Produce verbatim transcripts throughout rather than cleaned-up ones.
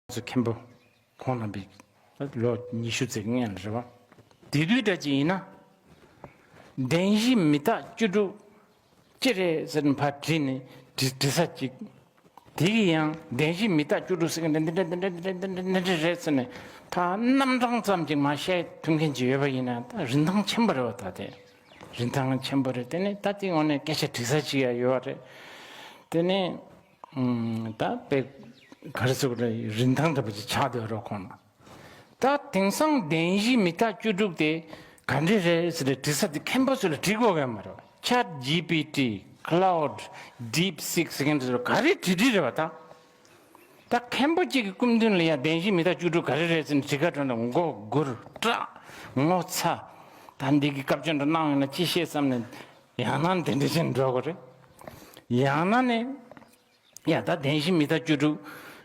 ཚོ་མཁན་པོ་ཁོང་རྣམ་པས་ལོ་ཉི་ཤུ་ཙམ་སྔོན་ལ་རེད་བ། དེ་དུས་འདྲ་ཅིག་ཡིན་ན། བདེན་བཞི་མི་རྟག་བཅུ་དྲུག་ཅི་རེད་ཟེར་ནས་ཕར་དྲིས་ནས་དྲི་དྲི་ས་ཅིག་དེ་གི་ཡང་བདེན་བཞི་མི་རྟག་བཅུ་དྲུག་ཟེར་གི་འདི་འདྲ་འདི་འདྲ་འདི་འདྲ་འདི་འདྲ་འདི་འདྲ་རེད་ཟེར་ནས་ཕར་རྣམ་གྲངས་ཙམ་ཅིག་མར་བཤད་ཐུབ་མཁན་ཅིག་ཡོད་པ་ཡིན་ན་ད་རིན་ཐང་ཆེན་པོ་རེད་བ། ད་དེ་རིན་ཐང་ཆེན་པོ་རེད། དེ་ནས་ད་དེ་ངོ་ནས་སྐད་ཆ་དྲི་ས་ཅིག་ཡང་ཡོད་པ་རེད། དེ་ནས་ཨུམ། ད་དཔེ་ག་རེ་ཟེར་དགོས་རེད། རིན་ཐང་འདྲ་པོ་ཅིག་ཆགས་བསྡད་རོགས་ཁོང་ལ། ད་དེང་སང་བདེན་བཞི་མི་རྟག་བཅུ་དྲུག་དེ་ག་འདྲ་རེད་ཟེར་ཏེ་དྲི་ས་དེ་མཁན་པོ་ཚོ་ལ་དྲི་དགོས་ཀྱི་མ་རེད། Chat G P T, Claude, DeepSeek ཟེར་མཁན་དེ་ཚོ་ག་རེ་དྲི་དྲི་རེད་བ་ད། ད་མཁན་པོ་གཅིག་གི་སྐུ་མདུན་ལ་ཡང་བདེན་བཞི་མི་རྟག་བཅུ་དྲུག་ག་རེ་རེད་ཟེར་ནས་དྲི་ཁ་འགྲོ་ན་མགོ་སྒུར་སྐྲག་ངོ་ཚ། ད་འདི་གི་སྐབས་བཅོལ་འདྲ་གནང་ཡོང་ན་ཅི་བཤད་བསམ་ནས་ཡང་ན་དེ་འདྲ་བྱས་ནས་འགྲོ་དགོས་རེད། ཡང་ན་ནི། ཡ་ད་བདེན་བཞི་མི་རྟག་བཅུ་དྲུག་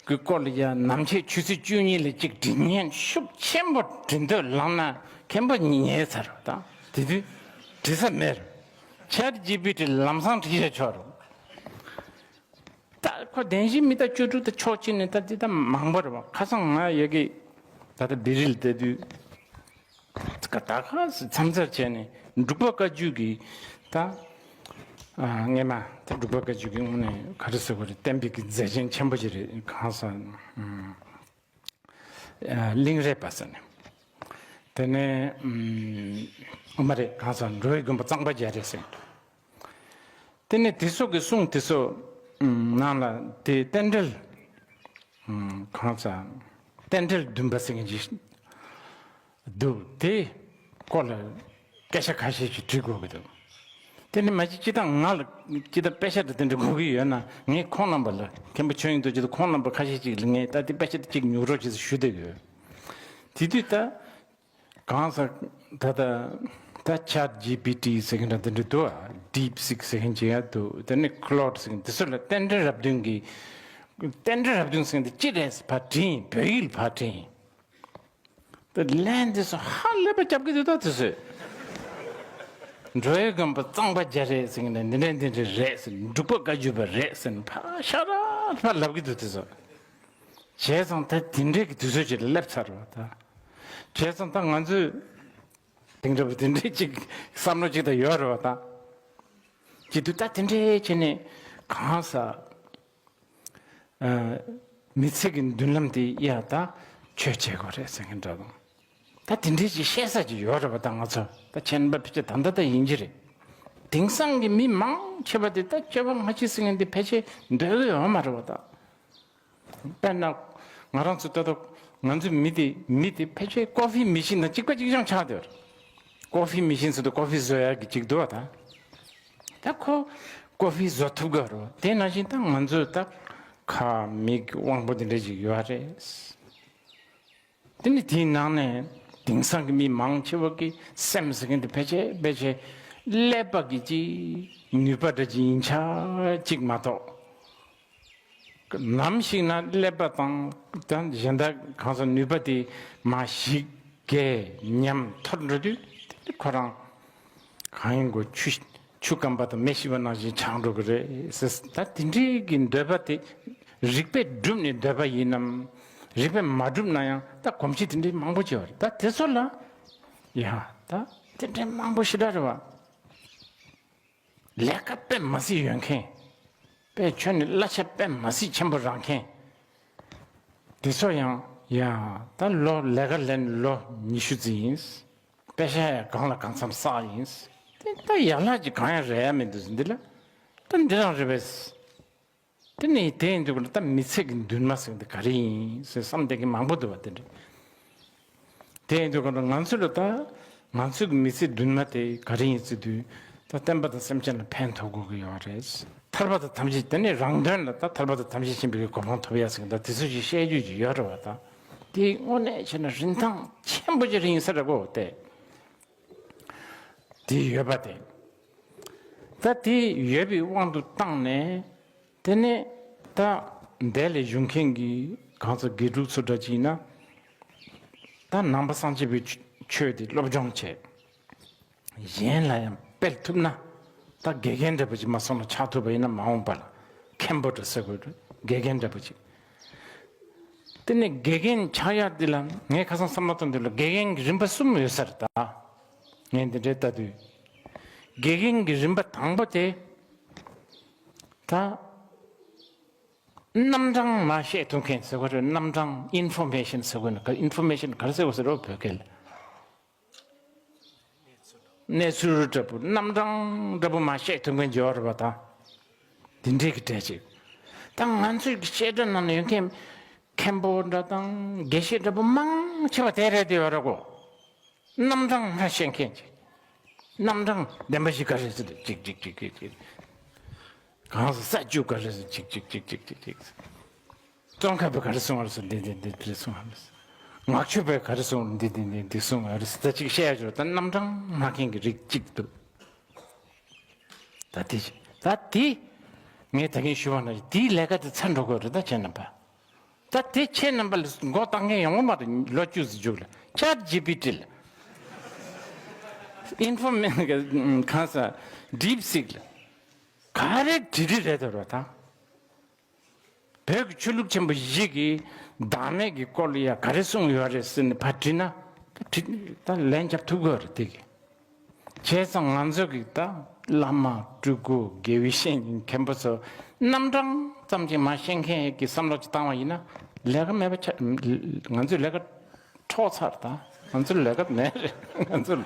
གི་སྐོར་ལ་ཡ་ནམ་ཕྱེད་ཆུ་ཚོད་བཅུ་གཉིས་ལ་གཅིག་འདྲི་མཁན་ཤུགས་ཆེན་པོ་འདྲི་འདོད་ལངས་ན་མཁན་པོ་ཉེ་ཚར་བ་དང་དེ་དུས་འདྲི་ས་མེད། Chat G P T ལམ་སང་དྲི་བྱས་ཆོག་རུང་། ད་ཁོ་བདེན་བཞི་མི་རྟག་བཅུ་དྲུག་ད་ཕྱོགས་གཅིག་ནས་ད་འདི་ད་མང་པོ་རེད་བ། ཁ་སང་ང་ཡ་གི་ད་ལྟ་བི་རིལ་བསྡད་དུས། ཀ་ད་ཁ་མཚམས་ཚར་བྱས་ནས་འབྲུག་པ་བཀའ་བརྒྱུད་ཀྱི་ད་ཨ་སྔས་མ་ད་འབྲུག་པ་བཀའ་བརྒྱུད་ཀྱི་དངོས་གནས་ག་རེ་ཟེར་དགོས་རེད། བསྟན་པའི་གི་མཛད་ཆེན་ཆེན་པོ་ཅིག་རེད། གང་ཟག་ཨ་གླིང་རས་པ་ཟེར་ནས་དེ་ནས་ཨ་མ་རེད། གང་ཟག་འགྲོ་བའི་མགོན་པོ་གཙང་པ་རྒྱ་རས་ཟེར། དེ་ནས་དེ་ཚོ་གི་གསུང་དེ་ཚོ་ནང་ལ་དེ་རྟེན་འབྲེལ་གང་ཟག་རྟེན་འབྲེལ་བདུན་པ་ཟེར་མཁན་ཅིག་འདུག་དེ་སྐོར་ལ་སྐད་ཆ་ཁ་ཤས་ཤིག་དྲི་དགོས་ཀྱི་འདུག་དེ་ནི་མ་གཞི་སྤྱི་བཏང་ང་ལ་སྤྱི་བཏང་དཔེ་ཆ་དེ་དེ་འདྲ་དགོས་ཀྱི་ཡོད་ན་ངས་ཁོང་རྣམ་པ་ལ་མཁན་པོ་ཆོས་དབྱིངས་རྡོ་རྗེ་དང་ཁོང་རྣམ་པ་ཁ་ཤས་ཤིག་ལ་ངས་ད་དེ་དཔེ་ཆ་དེ་གཅིག་ཉོ་རོགས་བྱེད་ཟེར་ཞུ་བསྡད་ཡོད། དེ་དུས་ད། གང་ཟག་ད་ལྟ་ད་Chat G P T ཟེར་མཁན་འདྲ་འདི་འདྲ་འདུག་ཨ། DeepSeek ཟེར་མཁན་ཅིག་ཡང་འདུག་དེ་ནས་Claude ཟེར་མཁན་འདི་ཚོ་ལ་རྟེན་འབྲེལ་རབ་བདུན་གྱི་རྟེན་འབྲེལ་རབ་བདུན་ཟེར་མཁན་འདི་ཅི་རེད་ཕར་དྲིས་ཡིན། བོད་ཡིག་ལ་ཕར་དྲིས་ཡིན། ད་ལན་འདི་ཚོ་ཧ་ལས་པ་རྒྱབ་ཀྱི་འདུག་ད་དེ་ཚོས། འགྲོ་བའི་མགོན་པོ་གཙང་པ་རྒྱ་རས་ཟེར་མཁན་འདི་འདྲ་འདི་འདྲ་རེད་ཟེར། འབྲུག་པ་བཀའ་བརྒྱུད་པ་རེད་ཟེར་ཕར་ཤ་ར་ཕར་ལབ་ཀྱི་འདུག་དེ་ཚོ། བྱས་ཙང་ད་དེ་འདྲའི་གི་དུས་ཚོད་ཅིག་ལ་སླེབས་ཚར་བ་ད། བྱས་ཙང་ད་ང་ཚོས་དེང་རབས་དེ་འདྲའི་ཅིག་བསམ་བློ་ཅིག་ད་ཡོད་རེད་བ་ད། ཅི་དུས་ད་དེ་འདྲའི་བྱས་ནས་གང་ཟག་ཨ་མི་ཚེ་གི་མདུན་ལམ་དེ་ཡ་ད་ཆོས་བྱེད་དགོས་རེད་ཟེར་མཁན་འདྲ་དང་། ད་དེ་འདྲའི་ཅིག་བཤད་ས་ཅིག་ཡོད་རེད་བ་ད། ང་ཚོ་ད་ཁྱད་པར་ཕལ་ཆེར་ད་ལྟ་ད་ཡིན་གྱི་རེད། དེང་སང་གི་མི་མང་ཆེ་བ་དེ་ད་སྤྱོད་པ་སྔ་ཕྱི་ཟེར་མཁན་དེ་ཕལ་ཆེར་འདོད་གི་ཡོད་མ་རེད་བ་ད། དཔེར་ན། ང་རང་ཚོ་ལྟ་ད་ང་ཚོའི་མི་དེ་མི་དེ་ཕལ་ཆེར་ཀོ་ཧྥི་མི་ཤིན་དང་གཅིག་པ་གཅིག་རྐྱང་ཆགས་བསྡད་ཡོད་རེད། ཀོ་ཧྥི་མི་ཤིན་ཟེར་དུས་ཀོ་ཧྥི་བཟོ་ཡག་གི་གཅིག་འདུག་བ་ད། ད་ཁོ་ཀོ་ཧྥི་བཟོ་ཐུབ་གི་རེད། དེ་ནང་བཞིན་ད་ང་ཚོའི་ད་ཁ་མིག་དབང་པོ་དེ་འདྲ་ཅིག་ཡོད་རེད། དེ་ནི་དེའི་ནང་ནས་དེང་སང་གི་མི་མང་ཆེ་བ་གི་སེམས་ཟེར་མཁན་དེ་ཕལ་ཆེར་ཕལ་ཆེར་ཀླད་པ་གི་ཅིག་ནུས་པ་འདྲ་ཅིག་ཡིན་ཆ་གཅིག་མ་གཏོགས། ནམ་ཞིག་ན་ཀླད་པ་དང་ད་གཞན་དག་གང་ཟག་ནུས་པ་དེ་མར་ཞིག་རྒས་ཉམས་འཐོར་འགྲོ་དུས་དེ་ཁོ་རང་གང་ཡིན་དགོས། ཆུ་ཆུ་སྐམ་པ་དང་མེ་ཤི་བ་ནང་བཞིན་ཆགས་འགྲོ་གི་རེད་ཟེར། ད་དེ་འདྲའི་གི་འདོད་པ་དེ་རིགས་པས་བསྒྲུབས་ནས་འདོད་པ་ཡིན་ནམ། རིགས་པས་མ་བསྒྲུབས་ན་ཡང་ད་གོམས་གཤིས་དེ་འདྲའི་མང་པོ་བྱས་པ་རེད། ད་དེ་ཚོ་ལ་ཡ་ད་དེ་འདྲའི་མང་པོ་ཞེ་དྲག་རེད་བ། ལས་ཀ་དཔེ་མ་སྲིད་ཡོད་མཁན། དཔེ་ཁྱོན་ནས་གླ་ཆ་དཔེ་མ་སྲིད་ཆེན་པོ་རག་མཁན། དེ་ཚོ་ཡང་ཡ་ད་ལོ་ལས་ཀ་ལས་ནས་ལོ་ཉི་ཤུ་ཙམ་ཡིན། པེ་ཤ་ཡང་གང་ལ་གང་འཚམ་བསགས་ཡིན། དེ་ད་ཡག་ལག་ཅིག་གང་ཡང་རེད་ཡ་མི་འདུག་འདི་ལ་ད་འདི་རང་རེད་པས། དེ་ནས་དེ་ཡིན་དུས་ཀྱང་ད་མི་ཚེ་གི་མདུན་མ་ཟེར་འདི་ག་རེ་ཡིན་ཟེར་བསམ་བསྡད་མཁན་མང་པོ་འདུག་བ་དེ་འདྲ། དེ་ཡིན་དུས་ཀྱང་ང་ཚོ་ལ་ད་ང་ཚོ་གི་མི་ཚེ་མདུན་མ་དེ་ག་རེ་ཡིན་ཟེར་དུས་ད་བསྟན་པ་དང་སེམས་ཅན་ལ་ཕན་ཐོགས་དགོས་ཀྱི་ཡོད་རེད། ཐར་པ་དང་ཐམས་ཅད་དེ་ནས་རང་དོན་ལ་ད་ཐར་པ་དང་ཐམས་ཅད་མཁྱེན་པའི་གོ་འཕང་ཐོབ་ཡ་ཟེར་ད་དེ་ཚོ་ཞིག་བཤད་རྒྱུ་ཅིག་ཡོད་རེད་བ་ད། དེ་དངོས་གནས་བྱས་ན་རིན་ཐང་ཆེན་པོ་ཅིག་རེད་ཡིན་ས་རེད་གོ་དེ། དེ་ཡོད་པ་དེ། ད་དེ་ཡོད་པའི་དབང་དུ་བཏང་ནས། དེ་ནས་ད་འདས་ལས་བཞུགས་མཁན་གྱི་གང་ཟག་དགེ་ཕྲུག་ཚོ་འདྲ་ཅིག་ཡིན་ན། ད་ནང་པ་སངས་རྒྱས་པའི་ཆོས་དེ་སློབ་སྦྱོང་བྱས། གཞན་ལ་ཡང་སྤེལ་ཐུབ་ན། ད་དགེ་རྒན་འདྲ་པོ་ཅིག་མ་སོང་ན་ཆགས་ཐུབ་པ་ཡིན་ན་མ་འོངས་པ་ལ་མཁན་པོ་འདྲ་ཟེར་དགོས་རེད། དགེ་རྒན་འདྲ་པོ་ཅིག་དེ་ནས་དགེ་རྒན་ཆགས་ཡག་འདི་ལ་ངས་ཁ་སང་བསམ་བློ་བཏང་དུས་ལ་དགེ་རྒན་གྱི་རིམ་པ་གསུམ་ཡོད་ས་རེད་ད། ངས་འདི་འདྲའི་ལྟ་དུས། དགེ་རྒན་གྱི་རིམ་པ་དང་པོ་དེ། ད། རྣམ་གྲངས་མར་བཤད་ཐུབ་མཁན་ཟེར་བ་རེད། རྣམ་གྲངས་ཨིན་ཕོར་མེ་ཤན་ཟེར་བ་ནི་ཨིན་ཕོར་མེ་ཤན་ག་རེ་ཟེར་བ་ཟེར་རོ་བོད་སྐད་ལ། གནས་ཚུལ་འདྲ་པོ་རྣམ་གྲངས་འདྲ་པོ་མར་བཤད་ཐུབ་མཁན་ཡོད་རེད་པ་ད། དེ་འདྲས་ཀྱི་གྲས་ཅིག་ད་ང་ཚོའི་གི་བཤད་གྲྭ་ནང་ན་ཡོད་མཁན་མཁན་པོ་འདྲ་དང་དགེ་བཤེས་འདྲ་པོ་མང་ཆེ་བ་དེ་རེད་དེ་ཡོད་རེད་གོ། རྣམ་གྲངས་མར་བཤད་མཁན་ཅིག་རྣམ་གྲངས་བདེན་པ་བཞི་ག་རེ་ཟེར་ཅིག་ཅིག་ཅིག་ཅིག་ཅིག་གང་ཟག་ས་བཅུ་ག་རེ་ཟེར་ཅིག་ཅིག་ཅིག་ཅིག་ཅིག་ཙོང་ཁ་པས་ག་རེ་གསུངས་པ་རེད་ཟེར་འདི་འདི་འདི་འདི་གསུངས་པ་རེད། ངག་ཆོས་པས་ག་རེ་གསུངས་འདི་འདི་འདི་འདི་གསུངས་པ་རེད་ཟེར་ད་ཅིག་བཤད་ཡ་ཅོ་ད་རྣམ་གྲངས་མར་མཁན་གྱི་རིགས་གཅིག་འདུག་ད་དེ་ད་དེ་ངས་ད་གིན་ཞུ་བ་ན་དེའི་ལས་ཀ་དེ་ཚར་འགྲོ་དགོས་རེད་ད་ཁྱེད་རྣམ་པ། ད་དེ་ཁྱེད་རྣམ་པ་ལ་མགོ་བཏང་མཁན་ཡོང་གི་མ་རེད། ལོ་བཅུ་ཙམ་མཇུག་ལ་ཆེ་ཊི་ཇི་པི་ཊི་ལ། ཨིན་ཕོར་མེ་གང་ཟག་ཌིབ་སིག་ལ། ག་རེ་དྲི་དྲི་རེད་དོ་རོ་ད། བོད་ཀྱི་ཆོས་ལུགས་ཆེན་པོ་བཞི་གིས་བདག་མེད་ཀྱི་སྐོར་ལ་ཡ་ག་རེ་གསུངས་ཡོད་རེད་ཟེར་ནས་ཕར་དྲིས་ན། དྲི་ད་ལན་རྒྱབ་ཐུབ་དགོས་རེད་དེ་གི་བྱས་ཙང་ང་ཚོ་གི་ད་བླ་མ་སྤྲུལ་སྐུ་དགེ་བའི་བཤེས་གཉེན་མཁན་པོ་ཚོ་རྣམ་གྲངས་ཙམ་གྱིས་མ་ཤེས་མཁན་གྱི་བསམ་བློ་ཅིག་བཏང་བ་ཡིན་ན་ལས་ཀ་མེད་པ་ཆགས། ང་ཚོས་ལས་ཀ་འཕྲོག་ཚར་ད། ང་ཚོར་ལས་ཀ་མེད་རེད་ང་ཚོར།